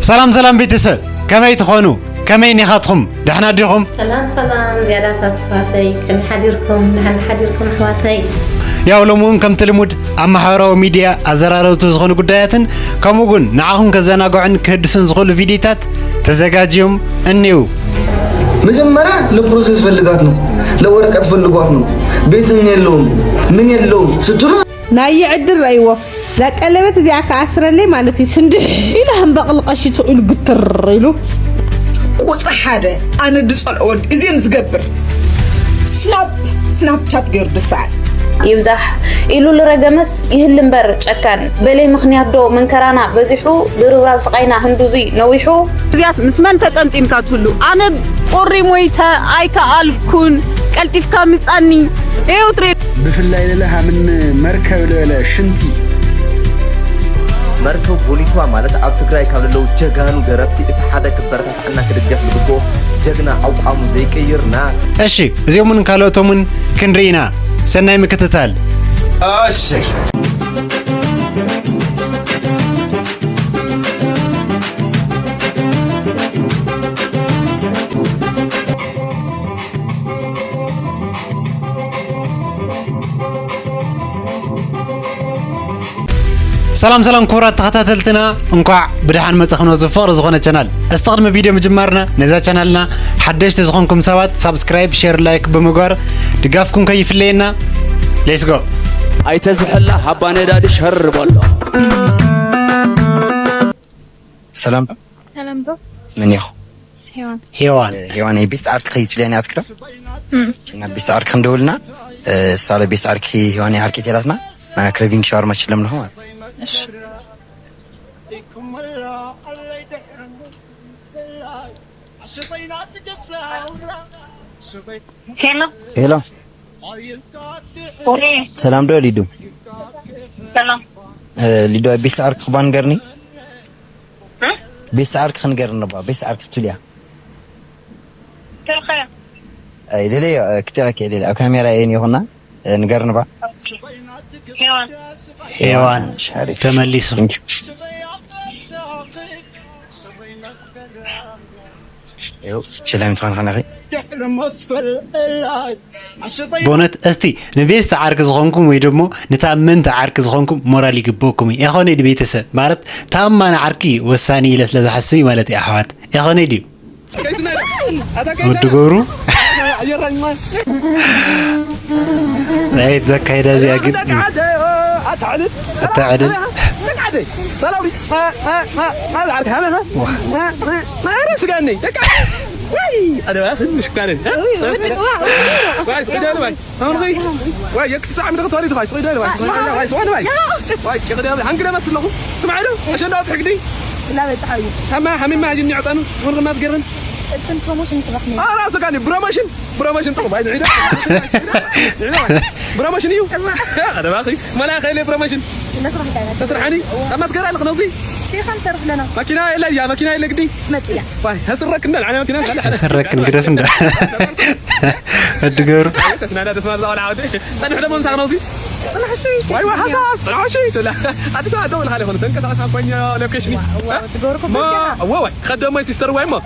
ሰላም ሰላም ቤተሰብ፣ ከመይ ትኾኑ? ከመይ ኒኻትኹም? ደሕና ዲኹም? ሰላም ሰላም ዝያዳታት ኣሕዋተይ፣ ከመይ ሓዲርኩም? ደሓን ሓዲርኩም ኣሕዋተይ? ያው ሎሚ እውን ከምቲ ልሙድ ኣብ ማሕበራዊ ሚድያ ኣዘራረብቲ ዝኾኑ ጉዳያትን ከምኡ እውን ንዓኹም ከዘናግዑን ክህድሱን ዝኽእሉ ቪድዮታት ተዘጋጅዮም እኒው። መጀመርያ ለፕሮሰስ ፈልጋት ነው፣ ለወረቀት ፈልጓት ነው። ቤት ምን የለውም ምን የለውም ስትሉ ናይ ዕድል ረእይዎ። እዛ ቀለበት እዚኣ ክኣስረለይ ማለት እዩ። ስንድሕ ኢሉ ሃምበቕሊ ቀሺ ስቕ ኢሉ ግትር ኢሉ። ቁፅሪ ሓደ ኣነ ድፀልኦ ወዲ እዚን ዝገብር ስናፕ ስናፕቻት ገይሩ ድሰኣል ይብዛሕ ኢሉ ልረገመስ ይህል እምበር ጨካን በለይ ምኽንያት ዶ መንከራና በዚሑ ድርብራብ ስቓይና ህንዱዙይ ነዊሑ እዚኣስ ምስ መን ተጠምጢምካ ትህሉ ኣነ ቁሪ ሞይተ ኣይከኣልኩን ቀልጢፍካ ምጻኒ እዩ ትሬ ብፍላይ ለለ ሃምን መርከብ ለበለ ሽንቲ መርከብ ቦሊቷ ማለት ኣብ ትግራይ ካብ ዘለዉ ጀጋኑ ደረፍቲ እቲ ሓደ ክበረታታዕና ክድገፍ ዝግብኦ ጀግና ኣቋሙ ዘይቅይር ናስ እሺ እዚኦምን ካልኦቶምን ክንርኢ ኢና ሰናይ ምክትታል እሺ ሰላም ሰላም ክቡራት ተኸታተልትና እንኳዕ ብድሓን መጻኹም ኣብዚ ፍቕሪ ዝኾነ ቻናል እስቲ ቅድሚ ቪድዮ ምጅማርና ነዛ ቻናልና ሓደሽቲ ዝኾንኩም ሰባት ሳብስክራይብ ሼር ላይክ ብምግባር ድጋፍኩም ከይፍለየና ሌስጎ ኣይተዝሕላ ሃባ ነዳዲ ሸር በሎ ሰላም ሰላም ዶ መን ኢኹ ሄዋን ሄዋን ሄዋን ቤት ዓርኪ ከይትብለኒ ኣትክዶ ናብ ቤት ዓርኪ ክንደውልና ሳለ ቤት ዓርኪ ሄዋን ዓርኪ ቴላትና ክረቪንግ ሻወር ማች ለምንኹ ማለት ሄሎ ሰላም ዶ ሊዱ ሰላም ሊዱ ቤት ዓርኪ ክባን ገርኒ ቤት ዓርኪ ክንገርኒ ባ ቤት ዓርኪ ትብልያ ኣይደለዮ ክትበኪ የለ ኣብ ካሜራ እየን ይኹና ንገርንባ ሄዋን ተመሊሱ ሽላሚ ትኾን ኸነኺ ብእውነት እስቲ ንቤስቲ ዓርኪ ዝኾንኩም ወይ ደግሞ ንታመንቲ ዓርኪ ዝኾንኩም ሞራል ይግበኩም እዩ። የኾነ ድዩ ቤተሰብ ማለት ታማኒ ዓርኪ ወሳኒ ኢለ ስለ ዝሓስብ እዩ ማለት እዩ ኣሕዋት። የኾነ ድዩ? ወዲ ገብሩ ናይት ዘካይዳ እዚኣ ግን ኣታዕድል ስጋኒ ሽካርን ሃንግደ መስለኹ ትማዕዶ ኣሸንዳ ወፅሒ ግዲ እናበፅሓ እዩ ከማ ሓሚማ ጅኒ ዕጠኑ ወርቅናት ገረን እትን ፕሮሞሽን ይስራሕ ነይሩ ኣራሱ ጋኒ ብሮሞሽን ብሮሞሽን ጥቕም ኣይንዒደ ብሮሞሽን እዩ ቀደማኺ መላ ከይለ ብሮሞሽን እናስራሕ ካይና ተስርሓኒ ኣብ ማትገራ ኣለኽ ነዚ ሴኻን ሰርሕ ለና ማኪና የለ እያ ማኪና የለ ግዲ ትመፅያ ዋይ ከስረክ እንዳ ንዓና መኪና ካለ ከስረክ ንግደፍ እንዳ እድገሩ ተስናዳ ደስማ ዛው ለዓውደ ጸንሕ ደሞ ምሳኽ ነውዚ ጽንሕሺ ዋይ ዋይ ሓሳስ ጽንሕሺ ትብላ ኣዲስ ኣበባ ደውል ኻለ ኾነ ተንቀሳቀስ ኣኳኛ ሎኬሽኒ ትገርኩ ወወይ ከደሞ ሲስተር ዋይ ሞ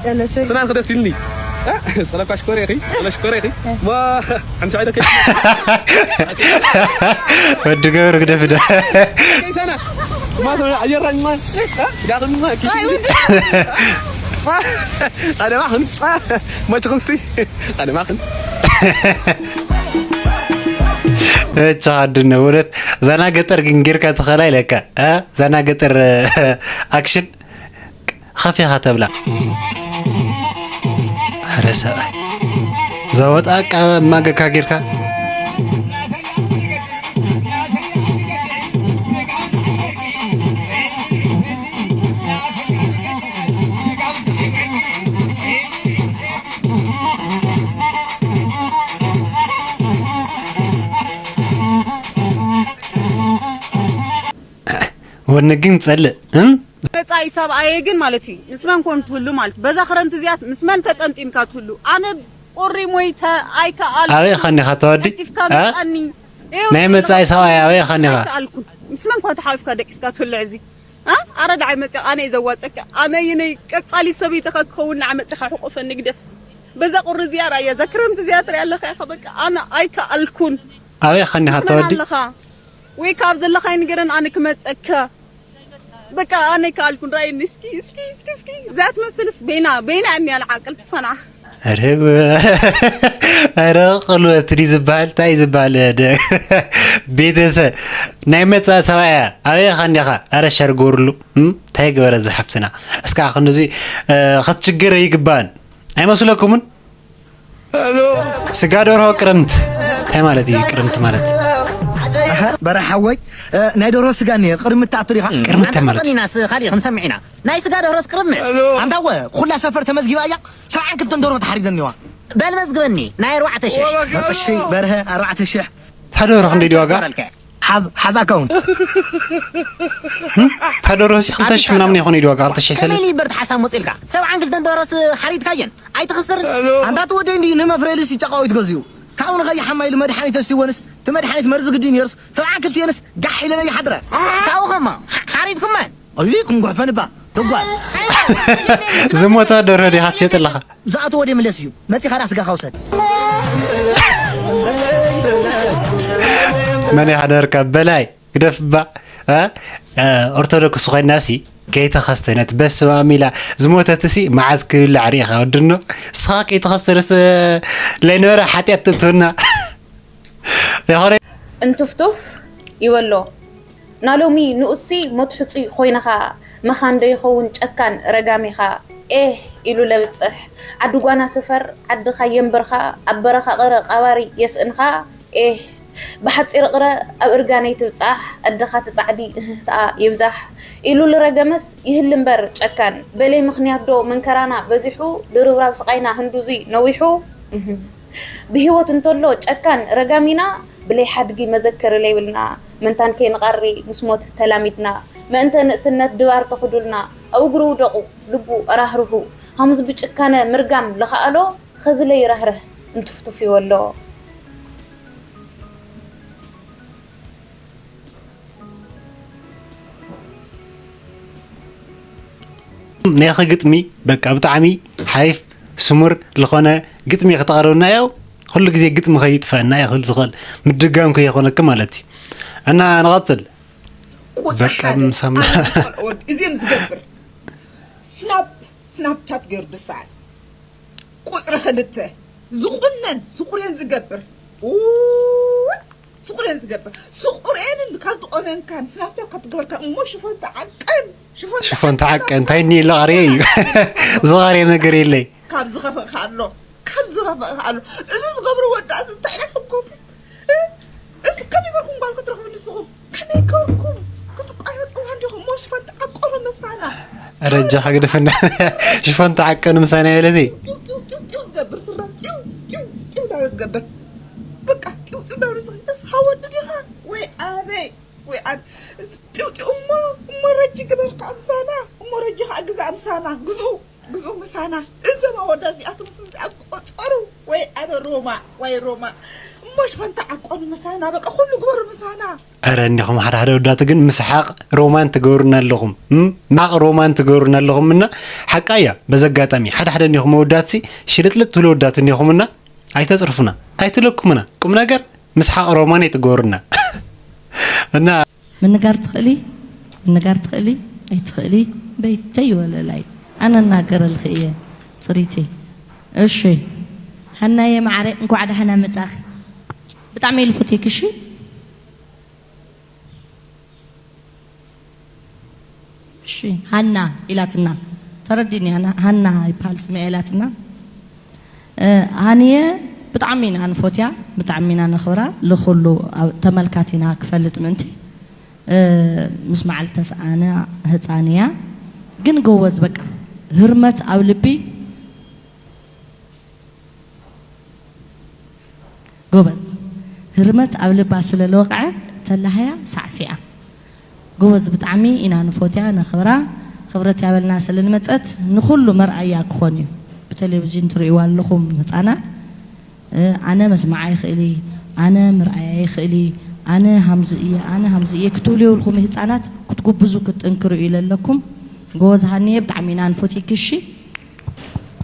ስናን ክደስ ይልኒ ጸለኳ ሽኮር ኢኺ ጸለ ሽኮር ኢኺ ሞ ሓንቲ ሻዕደ ከ ወዲ ገብር ግደፍ ደ ከይሳና ማ ኣየራኝ ማ ስጋኽን ማ ኪሽ ኣደማኽን መጭኽንስቲ ኣደማኽን እቻ ኣዱነ ውለት ዘና ገጠር ግን ጌርካ ተኸላ ኢለካ ዘና ገጠር ኣክሽን ኸፊኻ ተብላ ረ ሰብኣይ ዘወጣ ኣቃ ማገካ ጌርካ ወኒ ግን ጸልእ እም መጻኢ ሰብኣየ ግን ማለት እዩ ምስ መን ኮን ትህሉ ማለት በዛ ክረምቲ እዚኣስ ምስ መን ተጠምጢምካ ትህሉ ኣነ ቁሪ ሞይተ ኣይከኣልኩ ኣበይ ኸኒኻ ተወዲ ቀልጢፍካ እ? መጻኒ እዩ ናይ መጻኢ ሰብኣይ ኣበይ ኸኒኻ ኣይከኣልኩን ምስ መን ኮን ተሓዊፍካ ደቂስካ ትህሉ ዕዚ ኣ ኣረ ደዓይ መፂኻ ኣነ እየ ዘዋፀካ። ኣነ ይነይ ቀፃሊ ሰበይትኻ ክኸውን ንዓ መፂኻ ሕቁፈኒ ግደፍ። በዛ ቁሪ እዚኣ ራያ እዛ ክረምቲ እዚኣ ትሪኣ ኣለኻ ኢኻ በቃ ኣነ ኣይከኣልኩን። ኣበይ ኸኒኻ ትመን ተወዲ ኣለኻ ወይ ካብ ዘለኻይ ንገረን ኣነ ክመፀካ። በቃ ኣነ ኣይከኣልኩን ራይኒ እስኪ እስኪ እስኪ እስኪ እዛ ትመስልስ ቤና ቤና እኒያ ዓቅል ትፈና። ኧረ ብ- ኧረ ቅልወት ድዩ ዝበሃል እንታይ ዝበሃል ደ- ቤተሰብ ናይ መፃ ሰብኣያ ኣበይ ኸኒኻ ኣረ ሸር ግበርሉ እም? እንታይ ገበረ ዝሓፍትና እስካ ክንዚ ክትችግር ይግባን ኣይመስለኩምን ስጋ ደርሆ ቅርምት እንታይ ማለት እዩ ቅርምት ማለት በረሓወይ ናይ ደርሆ ስጋ እኒሀ ቅርምት ትኣቱ ዲኻ? ቅርምት እንታይ ማለት እዩ? ኢና ስ- ካልእ ክንሰምዕ ኢና ናይ ስጋ ደርሆስ ቅርምት ኣንታወ ኩላ ሰፈር ተመዝጊባ እያ ሰብዓን ክልተን ደርሆ ተሓሪደን እኒዋ በል መዝግበኒ ናይ ኣርባዕተ ሽሕ እሺ በርሀ ኣርባዕተ ሽሕ እታ ደርሆ ክንደይ ድዩ ዋጋ? ሓዝ ሓዝ ኣካውንት እታ ደርሆ ሲ ክልተ ሽሕ ምናምን ይኾን ኢሉ ዋጋ ክልተ ሽሕ ሰለ ከመይ ኢሉ ይበር ትሓሳብ መፂልካ ሰብዓን ክልተን ደርሆስ ሓሪድካየን ኣይትኽስርን ኣንታ እቲ ወደይ እንድዩ ንመፍረይልስ ይጫቃዊት ገዚኡ ካብኡ ንኸይሓማ ኢሉ መድሓኒት ተስትይወንስ እቲ መድሓኒት መርዚ ግዲ ነይሩስ ሰብዓን ክልቲኤንስ ጋሕ ኢለለ ይሓድረ ካብኡ ኸማ ሓሪድኩመን ኣይ ክንጉሕፈን እባ ደጓል ዝሞተ ደርሆ ዲኻ ትሸጥ ኣለኻ ዝኣተዎ ደይ ምለስ እዩ መፂኻ ዳ ስጋኻ ውሰድ መን ይሓደርካ በላይ ግደፍ እባ እ? ኦርቶዶክስ ኮይና ሲ ከይተኸስተ ነቲ በስመ ኣብ ኢላ ዝሞተት ሲ መዓዝ ክብላዕ ርኢኻ ወድኖ እስኻ ከይተኸስተ ርስ ለይነበረ ሓጢኣት ትእትውና ይኾነ እንትፍቱፍ ይበሎ ናሎሚ ንኡሲ ሞት ሕጹይ ኮይንኻ መኻን ዶ ይኸውን ጨካን ረጋሚኻ ኤህ ኢሉ ለብጽሕ ዓዲ ጓና ስፈር ዓድኻ የንብርኻ ኣብ በረኻ ቕረ ቐባሪ የስእንኻ ኤህ ብሓጺር ቕረ ኣብ እርጋነይ ትብጻሕ ኣደኻ ትጻዕዲ እህህትኣ ይብዛሕ ኢሉ ልረገመስ ይህሊ እምበር ጨካን በለይ ምኽንያት ዶ መንከራና በዚሑ ድርብራብ ስቓይና ህንዱዙይ ነዊሑ እህ ብህይወት እንተሎ ጨካን ረጋሚና ብለይ ሓድጊ መዘከሪ ለይብልና ምንታን ከይንቐሪ ምስ ሞት ተላሚድና ምእንተ ንእስነት ድባር ተኹዱልና ኣብ እግሩ ውደቑ ልቡ ኣራህርሁ ሃሙዝ ብጭካነ ምርጋም ለኸኣሎ ኸዚ ለይረህርህ እንትፍቱፍ ይወሎ። ናይኺ ግጥሚ በቃ ብጣዕሚ ሓሪፍ ስሙር ልኾነ ግጥሚ ከተቕርብና ያው ኩሉ ግዜ ግጥሚ ከይጥፈአና እዩ ክብል ዝኽእል ምድጋም ከይኾነኪ ማለት እዩ እና ንቐፅል ቁፅሪ በቃ ሓደ ምሳማ ኣነ ዝፀልኦ ወዲ እዚኦም ዝገብር ስናፕ ስናፕቻት ገይሩ ደስ ኣለ ቁፅሪ ክልተ ዝቑነን ዝቑሬን ዝገብር ኡይ ዝቑሬን ዝገብር ዝቑሬንን ካብ ትቖነንካን ስናፕቻት ካብ ትገበርካን እሞ ሽፎን ተዓቀን ሽፎን ሽፎን ተዓቀ እንታይ እኒኤ ኣሎ ቐርየ እዩ ዝቐርየ ነገር የለይ ካብ ዝኸፍእ ከ ኣሎ ካብ ዝኸፍእ ከ ኣሎ እዚ ዝገብሩ ወዳእዚ እንታይ ኢና ክንገብሩ እዚ ከመይ ገርኩም ጓል ክትረኽቡ ንስኹም ከመይ ገርኩም ክትቋየጡ እንዲኹም እሞ ሽፈን ተዓቀኑ ምሳና ረጃ ክግደፈና ሽፈን ተዓቀኑ ምሳና የለዚ ጢው ጢው ጢው ጢው ዝገብር ስረ ጢው ጢው ጢው ዳሩ ዝገብር በቃ ጢው ጢው ዳሩ ዝኽንደስ ሃወዲ ዲኻ ወይ ኣበይ ወይ ኣብ ጢው ጢው እሞ እሞ ረጂ ግበር ከዓ ምሳና እሞ ረጂ ከዓ ግዛእ ምሳና ግዝኡ ግዝኡ ምሳና እዞም ኣወዳ እዚኣቶም ስምቲ ኣብ ቆፀሩ ወይ ኣበ ሮማ ወይ ሮማ እሞ ሽፈን ተዓቀኑ ምሳና በቃ ኩሉ ግበሩ ምሳና። ኣረ እኒኹም ሓደ ሓደ ወዳት ግን ምስሓቕ ሮማን ትገብሩና ኣለኹም ምስሓቕ ሮማን ትገብሩና ኣለኹም እና ሓቃ እያ በዚ ኣጋጣሚ ሓደ ሓደ እኒኹም ኣወዳትሲ ሽልጥልጥ ትብሉ ወዳት እኒኹም እና ኣይተፅርፉና ኣይትለኩምና ቁምነገር ምስሓቕ ሮማን ኣይትገብሩና እና ምንጋር ትኽእሊ ምንጋር ትኽእሊ ኣይትኽእሊ በይተይ ወለላይ ኣነ እናገረልኺ እየ ፅሪተይ እሺ ሃናየ መዓረይ እንኳዕ ደሓና መፃኺ ብጣዕሚ እየ ልፈትየኪ እሺ እሺ ሃና ኢላትና ተረዲኒ ሃና ይበሃል ስመ ኢላትና ሃንየ ብጣዕሚ ኢና ንፎትያ ብጣዕሚ ኢና ነኽብራ ልኹሉ ተመልካቲና ክፈልጥ ምእንቲ ምስ በዓል ተስዓና ህፃን እያ ግን ጎበዝ በቃ ህርመት ኣብ ልቢ ጎበዝ ህርመት ኣብ ልባ ስለ ለወቕዐ ተላህያ ሳዕሲዓ ጎበዝ ብጣዕሚ ኢና ንፎትያ ነኽብራ ክብረት ያበልና ስለ ልመፀት ንኹሉ መርኣያ ክኾን እዩ ብቴሌቪዥን ትርእይዋ ኣለኹም ህፃናት ኣነ መስማዓ ይኽእል እየ ኣነ ምርኣያ ይኽእል እየ ኣነ ሃምዚ እየ ኣነ ሃምዚ እየ ክትብሉ የብልኹም ህፃናት ጉብዙ ክትጥንክሩ እዩ ለለኩም። ጎበዝ ሃኒየ፣ ብጣዕሚ ኢና ንፎትየኪ። እሺ።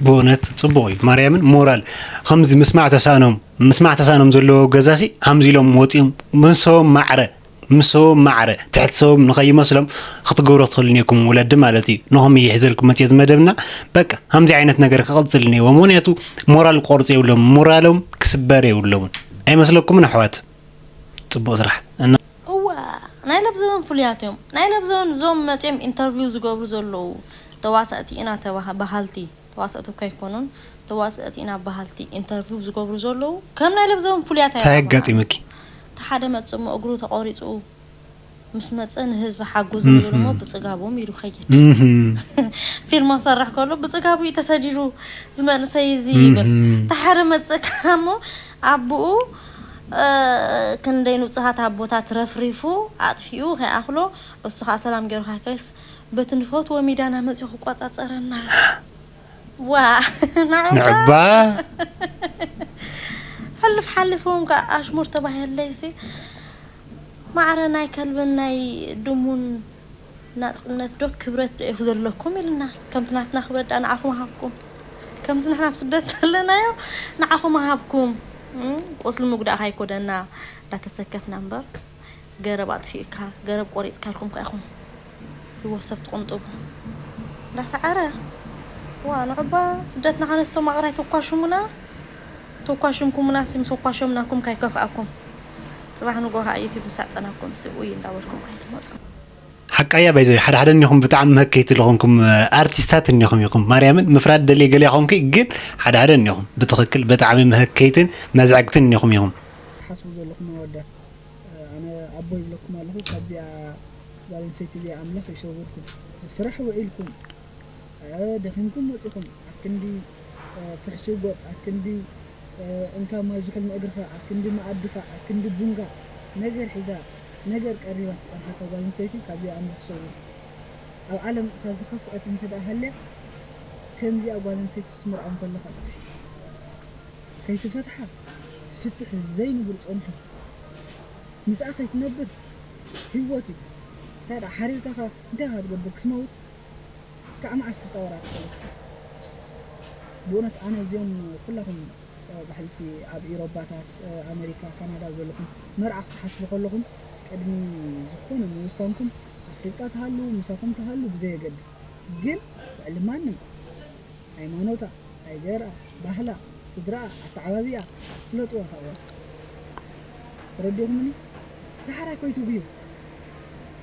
ብእውነት ጽቡቕ እዩ። ማርያምን ሞራል ከምዚ ምስማዕ ተሳኖም ምስማዕ ተሳኖም ዘለዎ ገዛሲ ሃምዚ ኢሎም ወፂኦም ምሶም ማዕረ ምሶም ማዕረ ትሕቲ ሰቦም ንኸይመስሎም ክትገብሮ ክትኽእሉ እኒኩም ወለዲ ማለት እዩ። ንኹም ይሕዘልኩም መፅዮ ዝመደብና በቃ ከምዚ ዓይነት ነገር ክቕፅል እኒዎ። ምክንያቱ ሞራል ክቆርፁ የብሎም፣ ሞራሎም ክስበር የብሎምን። ኣይመስለኩምን ኣሕዋት? ፅቡቕ ስራሕ እና እዋ ናይ ለብዘበን ፍሉያት እዮም። ናይ ለብዘበን እዞም መፅዮም ኢንተርቪው ዝገብሩ ዘለዉ ተዋሳእቲ ኢና ተባሃ- በሃልቲ ተዋሳእቲ እኳ ኣይኮኑን። ተዋሳእቲ ኢና በሃልቲ ኢንተርቪው ዝገብሩ ዘለዉ ከም ናይ ለብዘበን ፍሉያት እንታይ ኣጋጢሙኪ? እቲ ሓደ መፅሞ እግሩ ተቆሪፁ ምስ መፀ ንህዝቢ ሓጉዙ ይብል እሞ ብፅጋቦም ኢሉ ከይድ ፊልም ክሰርሕ ከሎ ብፅጋቡ እዩ ተሰዲዱ ዝመንእሰይ እዚ ይብል። ተሓረ መፀካ እሞ ኣቦኡ ክንደይ ንፁሃት ኣቦታት ረፍሪፉ ኣጥፊኡ ከይኣኽሎ እሱ ከዓ ሰላም ገይሩ ካይከይስ በቲ ንፈትዎ ሚዳና መፂኡ ክቆፃፀረና ዋ ንዑባ ንዕባ ሕልፍ ሓሊፎም ከዓ ኣሽሙር ተባሂለይሲ ማዕረ ናይ ከልብን ናይ ድሙን ናፅነት ዶ ክብረት ዶ ዘለኩም ኢልና ከምቲ ናትና ክብረት ዳ ንዓኹም ሃብኩም ከምዚ ንሕና ኣብ ስደት ዘለናዮ ንዓኹም ሃብኩም ቁስሊ ምጉዳእካ ኣይኮደና እንዳተሰከፍና እምበር ገረብ ኣጥፊእካ ገረብ ቆሪፅካ ኢልኩም ካ ኢኹም ህይወት ሰብ ትቕንጥቡ እንዳሰዓረ ዋ ንዕባ ስደትና ከነስቶም ኣቕራይ ተኳሽሙና ተኳሽምኩምና ሲ ምስ ኣኳሸምናኩም ካይከፍኣኩም ፅባሕ ንጎ ከዓ ዩቲብ ምሳዕ ፀናኩም ሲ ውይ እንዳበልኩም ካይትመፁ ሓቃያ ባይዘ ሓደ ሓደ እኒኹም ብጣዕሚ መከይቲ ለኹንኩም ኣርቲስታት እኒኹም ኢኹም ማርያምን ምፍራድ ደልየ ገለ ይኹንኪ ግን ሓደ ሓደ እኒኹም ብትኽክል ብጣዕሚ መከይትን መዝዐግትን እኒኹም ኢኹም ሓስቡ ዘለኹም ኣወዳት ኣነ ኣቦ ይብለኩም ኣለኹ ካብዚኣ ጓል ኣንስተይቲ እዚኣ ኣምላኽ ይሰውርኩም ብስራሕ ውዒልኩም ደኺምኩም ወፂኹም ኣብ ክንዲ ፍሕሽው ገፅ ኣብ ክንዲ እንካ ማይ ዝሑል ንእግርኻ ኣብ ክንዲ መኣድኻ ኣብ ክንዲ ቡንጋ ነገር ሒዛ ነገር ቀሪባ ትፀንሓካ ጓል ኣንስተይቲ ካብዚኣ ኣምላኽ ይሰውርኩም ኣብ ዓለም እታ ዝኸፍአት እንተ ደኣ ሃልያ ከምዚኣ ጓል ኣንስተይቲ ክትምርዖ እንከለኻ ጥራሕ እዩ ከይትፈትሓ ትፍትሕ ዘይንቡር ጸንሑ ምስኣ ከይትነብር ህይወት እዩ እንታይ ደኣ ሓሪርካ ከ እንታይ ኢኻ ትገብር ክትመውት እስካዕ መዓስ ክጻወራ ትኽእል እስኪ ብእውነት ኣነ እዚኦም ኩላኹም ብሕልፊ ኣብ ኢሮባታት ኣሜሪካ ካናዳ ዘለኹም መርዓ ክትሓስቡ ከለኹም ቅድሚ ዝኾነ ምውሳንኩም ኣፍሪቃ ትሃሉ ምሳኹም ትሃሉ ብዘየገድስ ግን ልዕሊ ማንም ሃይማኖታ፣ ሃገራ፣ ባህላ፣ ስድራኣ፣ ኣተዓባቢኣ ፍለጥዋ እታ ጓል። ተረዲእኹምኒ? ደሓር ኣይኮይትጉዩ።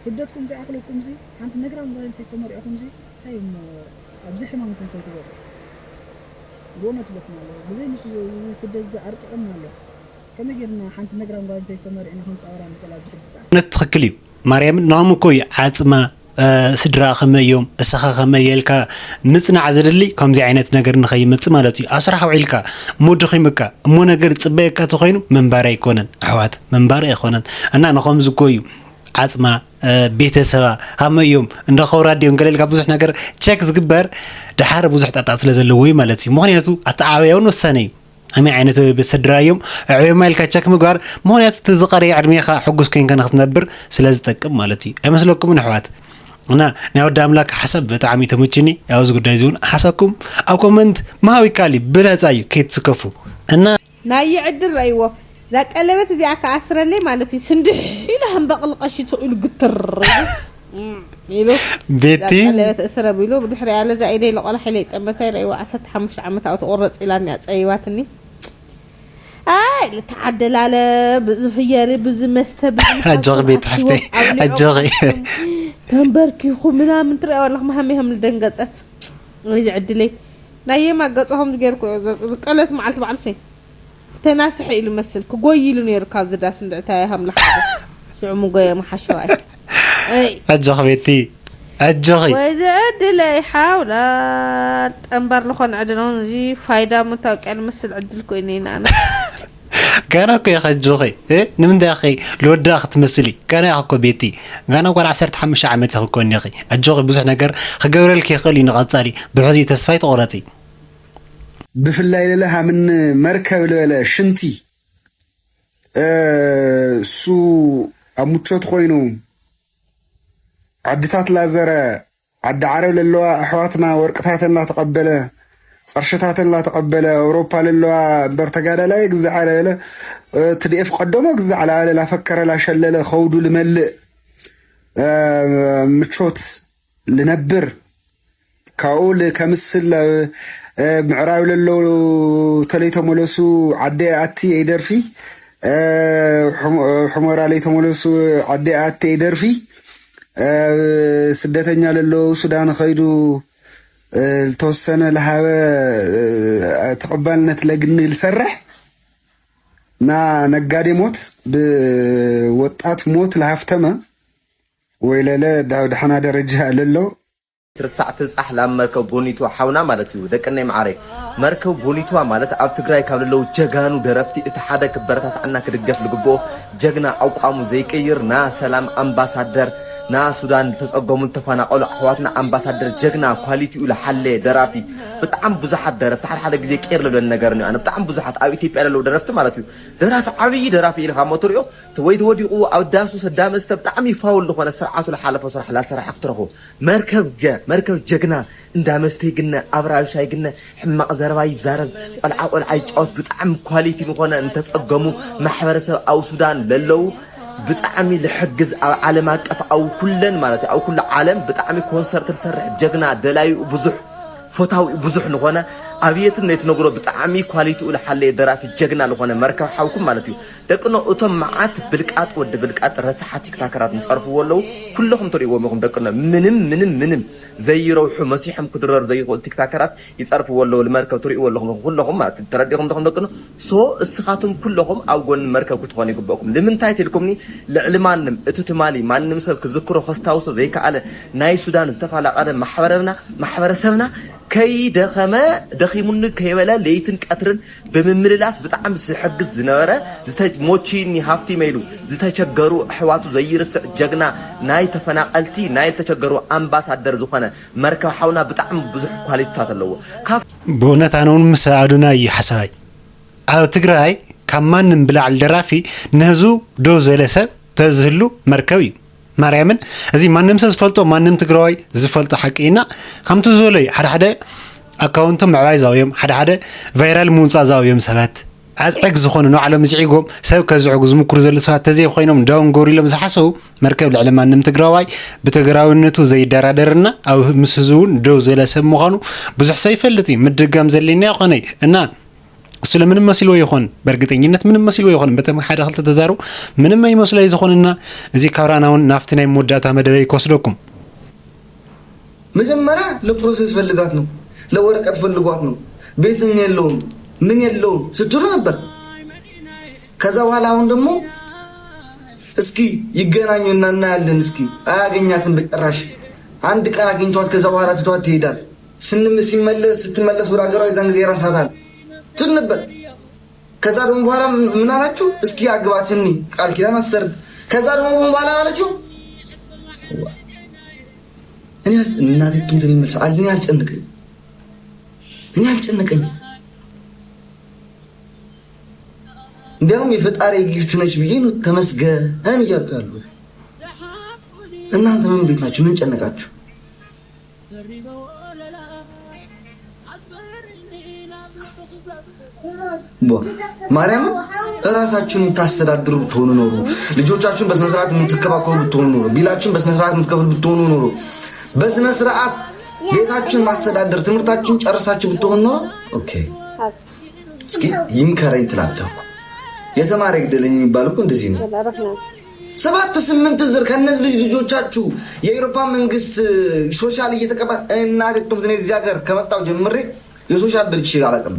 ስደትኩም ከይኣኽለኩምሲ ሓንቲ ነግራም ጓል ኣንስተይቲ ተመሪዕኹምሲ እንታይ እሞ ኣብዚ ሕማምኩም ከይትወድቁ። ብእውነት እብለኩም ኣለኹ። ብዘይ ንሱ እዚ ስደት እዚ ኣርቂቑና ኣሎ። ከመይ ጌርና ሓንቲ ነግራም ጓል ኣንስተይቲ ተመሪዕና ክንጻወራ ንኽእል ኣብዚ ሕጂ ሰዓት? እውነት ትኽክል እዩ። ማርያምን ንዖም እኮ እዩ ዓጽማ ስድራ ከመይ እዮም እሳኻ ከመይ የልካ ምጽናዕ ዘድሊ ከምዚ ዓይነት ነገር ንኸይመጽእ ማለት እዩ ኣብ ስራሕ ውዒልካ እሞ ደኺምካ እሞ ነገር ዝጽበየካ ተኾይኑ ምንባር ኣይኮነን ኣሕዋት ምንባር ኣይኮነን እና ንኸምዚ እኮ እዩ ዓጽማ ቤተሰባ ከመይ እዮም እንዳ ከውራድ እዮም ገለ ኢልካ ብዙሕ ነገር ቸክ ዝግበር ድሓር ብዙሕ ጣጣ ስለ ዘለዎ እዩ ማለት እዩ ምኽንያቱ ኣተዓባብያ እውን ወሳነ እዩ ከመይ ዓይነት ስድራ እዮም ኣዕብዮማ ኢልካ ቸክ ምግባር ምኽንያቱ እቲ ዝቐረየ ዕድሜኻ ሕጉስ ኮይንካ ንክትነብር ስለ ዝጠቅም ማለት እዩ ኣይመስለኩምን ኣሕዋት እና ናይ ወዲ ኣምላክ ሓሳብ ብጣዕሚ ተመችኒ ኣብዚ ጉዳይ እዚ እውን ሓሳብኩም ኣብ ኮመንት ምሃብ ይከኣል እዩ ብነፃ እዩ ከይትስከፉ እና ናይ ዕድል ረእይዎ እዛ ቀለበት እዚኣ ክኣስረለይ ማለት እዩ ስንድሕ ኢሉ ሃምበቕሊ ቀሺ ስቕ ኢሉ ግትር ኢሉ ኢሉ ቤቲ እዛ ቀለበት እስረ ቢሉ ብድሕሪኣ ለዛ ኢደይ ለቆላሕ ኢለ ይጠመታ ይረእይዎ ዓሰርተ ሓሙሽተ ዓመት ኣብኡ ትቑረፅ ኢላኒ ኣፀይባትኒ ኣይ ልተዓደላለ ብዚ ፍየሪ ብዚ መስተ ብዚ ኣጆኺ ቤት ሓፍተይ ኣጆኺ ተንበርኪኹ ምናምን ትሪኣ ኣለኹ መሃመይ ከም ልደንገፀት ወይ ዝዕድለይ ናየማ ገፀ ከምዚ ገይርኩ ዝቀለት መዓልቲ በዓልሲ ተናስሐ ኢሉ መስል ክጎይ ኢሉ ነይሩ ካብዚ ዳስ እንድዕታ ሃምላ ሓደ ሽዑ ምጎየ መሓሸዋይ ኣጆኺ ቤቲ ኣጆኺ ወይ ዝዕድለይ ሓውላል ጠንበር ልኾን ዕድኖን እዚ ፋይዳ መታወቂያ ልመስል ዕድል ኮይነ ኢና ኣነ ጋና እኮ ኢኺ ኣጆኺ እ ንምንታይ ኢኺ ልወዳ ክትመስሊ ጋና ኢኺ እኮ ቤቲ ጋና ጓል ዓሰርተ ሓሙሽተ ዓመት ኢኺ እኮ እኒኺ ኣጆኺ ብዙሕ ነገር ክገብረልኪ ይኽእል እዩ ንቐጻሊ ብሕዚ ተስፋ ኣይትቑረጺ ብፍላይ ለለ ሃምኒ መርከብ ልበለ ሽንቲ እሱ ኣብ ምቾት ኮይኑ ዓድታት ላዘረ፣ ዓዲ ዓረብ ለለዋ ኣሕዋትና ወርቅታተን ላተቐበለ፣ ቐርሽታተን ላተቐበለ፣ ኣውሮፓ ለለዋ እምበር ተጋዳላይ ግዛዕ ለበለ፣ እ፣ ትዲኤፍ ቀደሞ ግዛዕ ላበለ፣ ላፈከረ፣ ላሸለለ፣ ኸውዱ ልመልእ፣ እ፣ ምቾት ልነብር፣ ካብኡ ል-፣ ከምስል፣ እ፣ ምዕራብ ለለዉ ተለይተመለሱ ዓዲ ኣቲ ይደርፊ፣ እ፣ ሕሞ-፣ ሕሞራ ለይተመለሱ ዓዲ ኣቲ ይደርፊ፣ እ፣ ስደተኛ ለለዉ ሱዳን ኸይዱ፣ እ፣ ልተወሰነ ለሃበ፣ እ፣ ተቐባልነት ለግኒ ልሰርሕ፣ ና ነጋዴ ሞት ብወጣት ሞት ለሃፍተመ ወይ ለለ ዳብ ደሕና ደረጃ ለሎ። ትርሳዕ ትብጻሕ ላብ መርከብ ቦኒትዋ ሓውና ማለት እዩ። ደቅነይ መዓረይ፣ መርከብ ቦኒትዋ ማለት ኣብ ትግራይ ካብ ለለዉ ጀጋኑ ደረፍቲ እቲ ሓደ ክበረታታዕና ክድገፍ ልግብኦ ጀግና ኣቋሙ ዘይቅይር ና ሰላም ኣምባሳደር ና ሱዳን ዝተጸገሙ ዝተፈናቐሉ ኣሕዋትና ኣምባሳደር ጀግና ኳሊቲኡ ልሓለ ደራፊ ብጣዕሚ ብዙሓት ደረፍቲ ሓደ ሓደ ግዜ ቅይር ልብለኒ ነገር እዩ። ኣነ ብጣዕሚ ብዙሓት ኣብ ኢትዮጵያ ለለዉ ደረፍቲ ማለት እዩ ደራፊ ዓብዪ ደራፊ ኢልካ እሞ ትሪኦ ወይ ተወዲቑ ኣብ ዳሱ ሰዳመስተ ብጣዕሚ ፋውል ዝኾነ ስርዓቱ ልሓለፎ ስራሕ ላሰራሕ ክትረኽቦ መርከብ ገ-፣ መርከብ ጀግና እንዳ መስተ ይግነ፣ ኣብ ራብሻ ይግነ፣ ሕማቕ ዘረባ ይዛረብ፣ ቆልዓ ቆልዓ ይጫወት፣ ብጣዕሚ ኳሊቲ ዝኾነ እንተጸገሙ ማሕበረሰብ ኣብ ሱዳን ለለዉ ብጣዕሚ ልሕግዝ ኣብ ዓለም ኣቀፍ ኣብ ኩለን ማለት እዩ ኣብ ኩሉ ዓለም ብጣዕሚ ኮንሰርት ልሰርሕ ጀግና ደላዩ ብዙሕ ፈታዊ ብዙሕ ዝኾነ ኣብየትን ነቲ ነግሮ ብጣዕሚ ኳሊቲኡ ልሓለየ ደራፊ ጀግና ዝኾነ መርከብ ሓውኩም ማለት እዩ። ደቅኖ እቶም መዓት ብልቃጥ ወዲ ብልቃጥ ረሳሓት ቲክታከራት ዝጸርፍዎ ኣለዉ። ኩለኹም ትርእይዎም ኢኹም ደቅኖ ምንም ምንም ምንም ዘይረውሑ መሲሖም ክድረሩ ዘይኽእሉ ቲክታከራት ይጸርፍዎ ኣለዉ። ልመርከብ ትርእይዎ ኣለኹም ኢኹም ኩለኹም ማለት እዩ። ተረዲኹም ዶኹም ደቅኖ ሶ እስኻቱም ኩለኹም ኣብ ጎኒ መርከብ ክትኾኑ ይግበእኩም። ልምንታይ ትልኩምኒ ልዕሊ ማንም እቲ ትማሊ ማንም ሰብ ክዝክሮ ከስታውሶ ዘይከኣለ ናይ ሱዳን ዝተፈላቐለ ማሕበረብና ማሕበረሰብና ከይደኸመ ደኺሙኒ ከይበለ ለይትን ቀትርን ብምምልላስ ብጣዕሚ ዝሕግዝ ዝነበረ ዝተ-፣ ሞቺኒ ሃፍቲመ ኢሉ ዝተቸገሩ ኣሕዋቱ ዘይርስዕ ጀግና ናይ ተፈናቐልቲ ናይ ዝተቸገሩ ኣምባሳደር ዝኾነ መርከብ ሓውና ብጣዕሚ ብዙሕ ኳሊቲታት ኣለዎ። ካብ ብእውነት ኣነ እውን ምስ ኣዶናይ እዩ ሓሳባይ። ኣብ ትግራይ ካብ ማንም ብላዕሊ ደራፊ ንህዝቡ ደው ዝበለ ሰብ ተዝህሉ መርከብ እዩ። ማርያምን፣ እዚ ማንም ሰብ ዝፈልጦ፣ ማንም ትግራዋይ ዝፈልጦ ሓቂ ኢና። ከምቲ ዝበለዩ ሓደ ሓደ ኣካውንቶም ምዕባይ ዛውዮም፣ ሓደ ሓደ ቫይራል ምውፃእ ዛውዮም ሰባት ኣዝዕግ ዝኾኑ ንባዕሎም ዝዒጎም ሰብ ከዝዕጉ ዝምክሩ ዘለዉ ሰባት ተዘይ ኮይኖም ደው እንገሩ ኢሎም ዝሓሰቡ መርከብ ልዕሊ ማንም ትግራዋይ ብትግራዊነቱ ዘይደራደርና ኣብ ምስ ህዝቡ እውን ደው ዝበለ ሰብ ምዃኑ ብዙሕ ሰብ ይፈልጥ እዩ። ምድጋም ዘሌና ይኾነይ እና እሱ ለምንም መሲልዎ ይኾን? በእርግጠኝነት ምንም መሲልዎ ይኾን? በተም ሓደ ክልተ ተዛሩ ምንም ኣይመስሎ እዩ ዝኾንና። እዚ ካብራና እውን ናብቲ ናይ መወዳእታ መደበይ ክወስደኩም። መጀመሪያ ለፕሮሰስ ፈልጋት ነው፣ ለወረቀት ፈልጓት ነው። ቤት ምን የለውም ምን የለውም ስትሉ ነበር። ከዛ በኋላ አሁን ደግሞ እስኪ ይገናኙና እናያለን። እስኪ አያገኛትም በጭራሽ። አንድ ቀን አግኝቷት ከዛ በኋላ ትቷት ትሄዳል። ስንም-፣ ሲመለስ ስትመለስ ወደ ሀገሯ የዛን ጊዜ ይረሳታል ትል ነበር። ከዛ ደግሞ በኋላ ምን አላችሁ? እስኪ አግባትኒ ቃል ኪዳን አሰርግ። ከዛ ደግሞ በኋላ አለችው እኔ አል-፣ እናቴ ትሙት እኔ መልስ አል-፣ እኔ አልጨነቀኝ፣ እኔ አልጨነቀኝ። እንዲያውም የፈጣሪ ጊፍት ነች ብዬ ነው ተመስገን እያልኩ ያለሁት። እናንተ ምን ቤት ናችሁ? ምን ጨነቃችሁ? ቦ-፣ ማርያምን እራሳችሁን የምታስተዳድሩ ብትሆኑ ኖሮ፣ ልጆቻችሁን በስነ ስርዓት የምትከባከቡ ብትሆኑ ኖሮ፣ ቢላችሁን በስነ ስርዓት የምትከፍሉ ብትሆኑ ኖሮ፣ በስነ ስርዓት ቤታችሁን ማስተዳደር፣ ትምህርታችሁን ጨርሳችሁ ብትሆኑ ኖሮ፣ ኦኬ፣ እስኪ ይምከረኝ ትላለህ እኮ። የተማረ ይግደለኝ የሚባል እኮ እንደዚህ ነው። ሰባት ስምንት ዝር ከነዚህ ልጅ ልጆቻችሁ የአውሮፓ መንግስት ሶሻል እየተቀበል እናቴ ትሙት እኔ እዚህ ሀገር ከመጣሁ ጀምሬ የሶሻል በልቼ አላውቅም።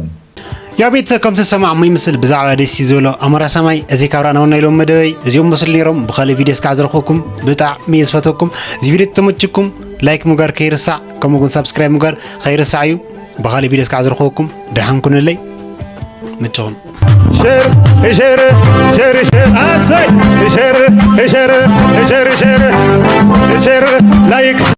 ያ ቤተሰብ ከምቲ ዝሰማዕሞ ይመስል ብዛዕባ ደስ ዝበሎ ኣሞራ ሰማይ። እዚ ካብ ራእና ወና ኢሎም መደበይ እዚኦም መስሉ ነይሮም። ብኻልእ ቪድዮ እስካዕ ዝረኽበኩም ብጣዕሚ እየ ዝፈተኩም። እዚ ቪድዮ ተመችኩም ላይክ ምግባር ከይርሳዕ፣ ከምኡ እውን ሳብስክራይብ ምግባር ከይርሳዕ እዩ። ብኻልእ ቪድዮ እስካዕ ዝረኽበኩም ደሓን ኩኑለይ። ምችኹም። ሸር፣ ሸር፣ ሸር፣ ሸር፣ ኣሰይ! ሸር፣ ሸር፣ ሸር፣ ሸር፣ ሸር፣ ላይክ